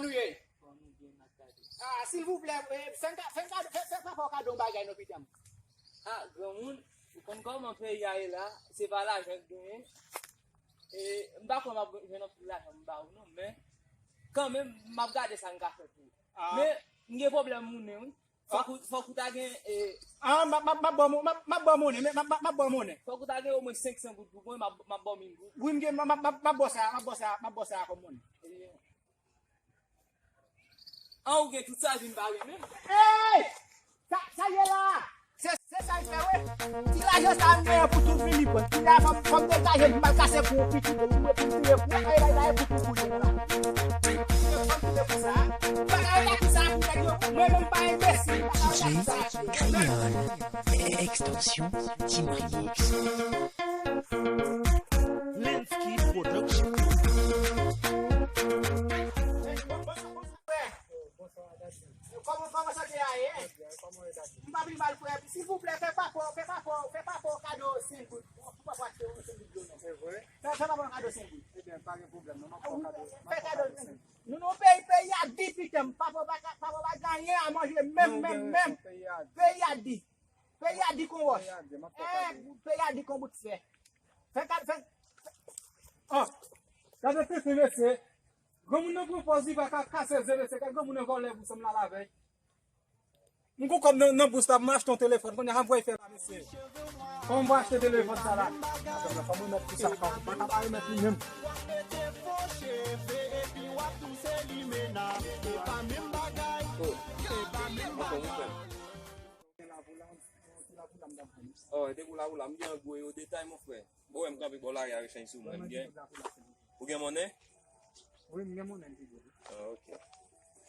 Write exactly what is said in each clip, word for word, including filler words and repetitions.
nou ye? Ah, silvouplè, eh, fè n ka, fè n ka, fè, fè papa w kado yon bagay non, pitit mwen. Ah, granmoun, ou konn kòman peyi a ye la, se pa lajan k genyen. E, m pa kwè m ap jwenn anpil lajan m ba ou non, men kanmenm, m ap gade sa m ka fè pou ou. Ah. Men, m gen pwoblèm mounen, wi. Fòk ou, fòk ou ta gen, e, ah, m ap, m ap, m ap ba w mon-, m ap, m ap ba w monnen, men m ap, m ap, m ap ba w monnen. Fòk ou ta gen omwen senk san goud pou mwen, m ap, m ap ba w mil goud. Wi, m gen, m ap, m ap, m ap ba w sa, m ap ba w sa, m ap ba w sa kòm monnen. E, an, ou gen tout sa, vin ba wi menm. Ey! Sa, sa ye la? Se, se sa l fè, wi. Ti lajan sa m genyen pou tou fini pran. Kounya fò, fò m degaje m, m al kase kou yon pitit, pou mwen, pou m touye kou. Ay, ay, ay, pou tou kounye la. Fò m touye kou sa. Bagay la ki sa pou nèg yo. Mwen menm pa enbesil. Bagay la ki sa. D J Kreyòl, extension Team Rix. Lensky Production. Kòman, kòman sante a ye? M pa vin mal frè. Silvouplè, fè papa, fè papa, fè papa w kado senk goud. Pou papa achte yon senk goud dlo non. Se vre? Fè, fè papa w kado senk goud. Ebyen, pa gen pwoblèm non, m ap fè w kado, m ap fè w kado senk goud. Nou nan peyi, peyi a di pitit mwen. Papa pa ka, papa pa gen anyen a manje menm, menm, menm. Peyi a di. Peyi a di kon wòch. Peyi a di, m ap fè w kado. Eh, peyi a di kon bout fè. Fè kado, fè. Ah, gade tenten mesye. Granmoun nan pran pòz li pa ka kase ze mesye. Gade granmoun nan vòlè pou sanm la lavèy. M gon kòb nan, nan bous la pou m achte yon telefòn. Kounye a m ap voye fè la mesye. Kòman m va achte telefòn sa la? Fò m remèt pou sa, fò m pa ka pa remèt li menm. Oh, anfòm ou frè m? Oh, depi w la, w la, m gen gwo yo detay, mon frè. Bon, wè m kanpe bò lari a rechanj sou mwen. M gen. Ou gen monnen? Wi, m gen monnen m di. Ah, ok.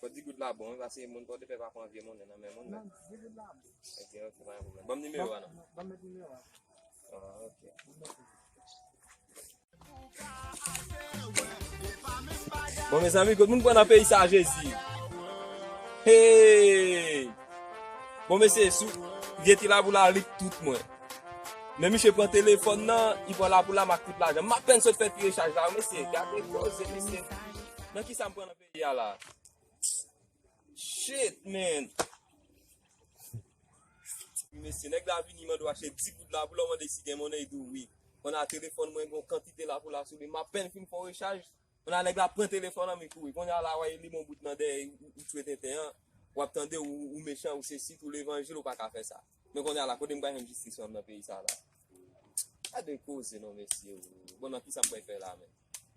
Fò di goud la bon, wi, paske moun pa te fè pa pran vye monnen nan men moun. Non, di goud la bon. Ok, ok, pa gen pwoblèm. Ban m nimewo a non. Ban m met nimewo a. Ah, ok. Bon, mezanmi, kot moun pran nan peyi sa, Jezi? Hey! Bon, mesye, sou, vye ti lapoula lik tout mwen. Men misye pran telefòn nan, li pran lapoula m ak tout lajan. M apèn sot fè ti rechaj la, mesye. Gade koze, mesye. Nan kisa m pran nan peyi a la? Shit, man. Mesye, nèg la vini mande w achte di goud lapoula, w mande si gen monnen, li di w wi. Kounye a telefòn mwen gen yon kantite lapoula sou li. M apèn fin fè yon rechaj. Kounye a nèg la pran telefòn an, li kouri. Kounye a la, w a li bon bout nan dèyè, ou, ou tchwe tenten an. W ap tande, ou, ou mechan, ou sesi, ou levanjil, ou pa ka fè sa. Men kounye a la, kote m pral jwenn jistis mwen nan peyi sa la? Gade koze non, mesye. Bon, nan kisa m pral fè la, men?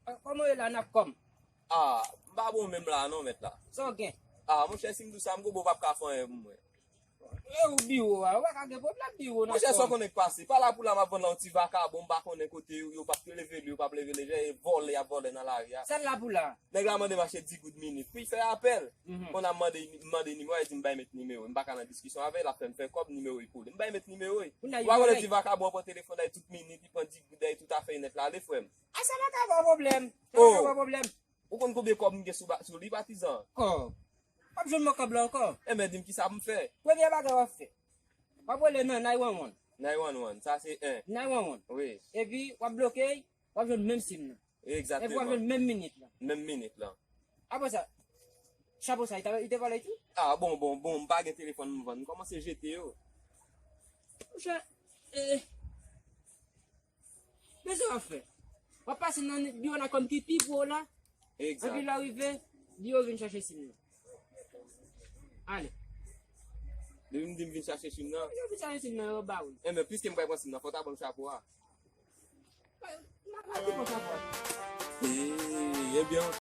Ah, kòman w ye la, Nakòm? Ah, m pa bon menm la non, mèt la. Sa w gen? Ah, monchè, si m di w sa, m gon bon p ap ka fè anyen pou mwen. E ou biwo a, ou pa ka gen pwoblèm biwo, Nakòm. Monchè, sa w konnen k pase? Pa lapoula m ap vann la, yon ti vakabon, m pa konnen kote yo, yo p ap leve li, yo p ap leve li, e vòlè, y ap vòlè nan lari a. Sèl lapoula. Nèg la mande m achte di goud minit. Pou l fè apèl. Mhm. Kounye a m mande, m mande nimewo a, li di m bay met nimewo. M pa ka nan diskisyon avè l, l ap fè m fè kòb, nimewo l kole. M bay met nimewo. Ou pa konnen ti vakabon an pran telefòn dèyè tout minit, li pran di goud dèyè tout afè l nèt la, ale frè m. A sa pa ka ba w pwoblèm. Sa pa ka ba w pwoblèm. Ou konn konbyen kòb m gen sou ba-, sou li, patizan? Kòb. W ap jwenn mwen kòb la ankò. Enben, di m kisa pou m fè. Premye bagay w ap fè, w ap rele nan nine one one. Nine one one, sa se en. Nine one one. Wi. Epi, w ap bloke, w ap jwenn menm sim nan. Egzakteman. Epi, w ap jwenn menm minit lan. Menm minit lan. Apre sa, chapo sa, li ta, li te vòlè tou? Ah, bon, bon, bon, m pa gen telefòn m vann. M kòmanse jete yo. Monchè, eh, Men sa w ap fè? W ap pase nan biwo Nakòm ki pi pre w la. Egzak. Epi lè w rive, di yo vin chache sim nan. Ale. Depi m di m vin chache sim nan? Yo vin chache sim nan, yo ba w li. Enben, piske m pral pran sim nan, fò w ta ban m chapo a. M ap pati pran chapo a. Ee, ebyen,